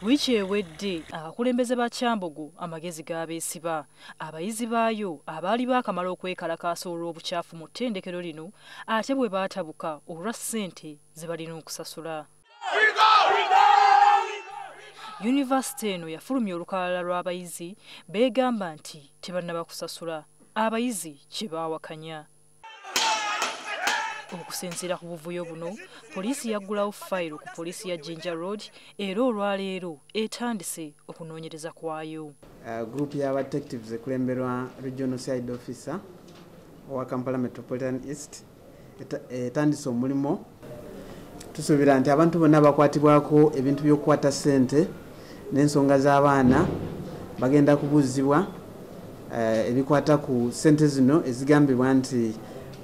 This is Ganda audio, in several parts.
Wiiki ewedde abakulembeze ba Kyambogo amagezi g'abeesiba abayizi baayo abaali baakamala okwekalakaasa olw'obukyafu mu ttendekero lino ate bwe baatabuka olwa ssente ze balina okusasula. Yunivasite eno yafulumya olukalala lw'abayizi beegamba nti tebannaba kusasula, abayizi kye baawakanya. Okusinziira ku buvuyo buno, poliisi yaggulawo fayiro ku poliisi ya Jinja Road era olwaleero etandise okunoonyereza kwayo. Group y'aba detectives ekulemberwa Regional CID Officer owa Kampala Metropolitan East etandise omulimu. Tusuubira nti abantu bonna bakwatibwako ebintu by'okukwata ssente n'ensonga z'abaana bagenda kubuuzibwa ebikwata ku ssente zino ezigambibwa nti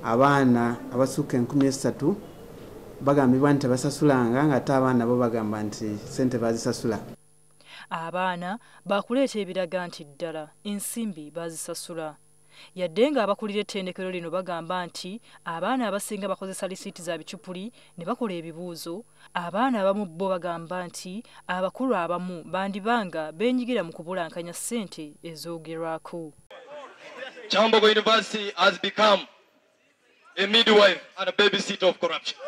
abaana abasukka 3000 bagambibwa nti tebasasulanga, ng'ate abaana bo bagamba nti ssente bazisasula. Abaana bakuleeta ebiraga nti ddala ensimbi bazisasula. Yadde ng'abakulira ettendekero lino bagamba nti abaana abasinga bakozesa lisiiti za bicupuli ne bakola ebibuuzo, abaana abamu bo bagamba nti abakulu abamu bandibanga beenyigira mu kubulankanya ssente ezoogerwako. Kyambogo University has become a midwife and a babysitter of corruption.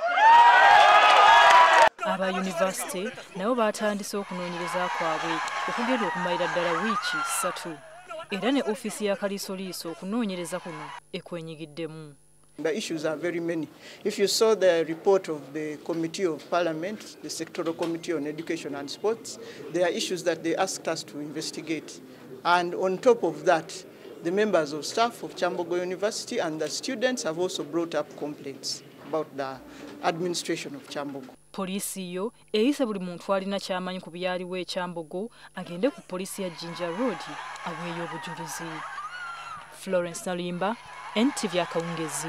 Aba yunivasite nabo batandise okunoonyereza kwabwe okugenda okumalira ddala wiiki 3 era ne ofiisi ya Kaliisoliiso okunoonyereza kuno ekwenyigiddemu. The issues are very many. If you saw the report of the Committee of Parliament, the Sectoral Committee on Education and Sports, there are issues that they asked us to investigate. And on top of that, the members of staff of Kyambogo University and the students have also brought up complaints about the administration of Kyambogo. Poliisi yo eyise buli muntu alina ky'amanyi ku byaliwo e Kyambogo agende ku poliisi ya Jinja Road aweeyo obujulizi. Florence Nalimba, NTV Akawungezi.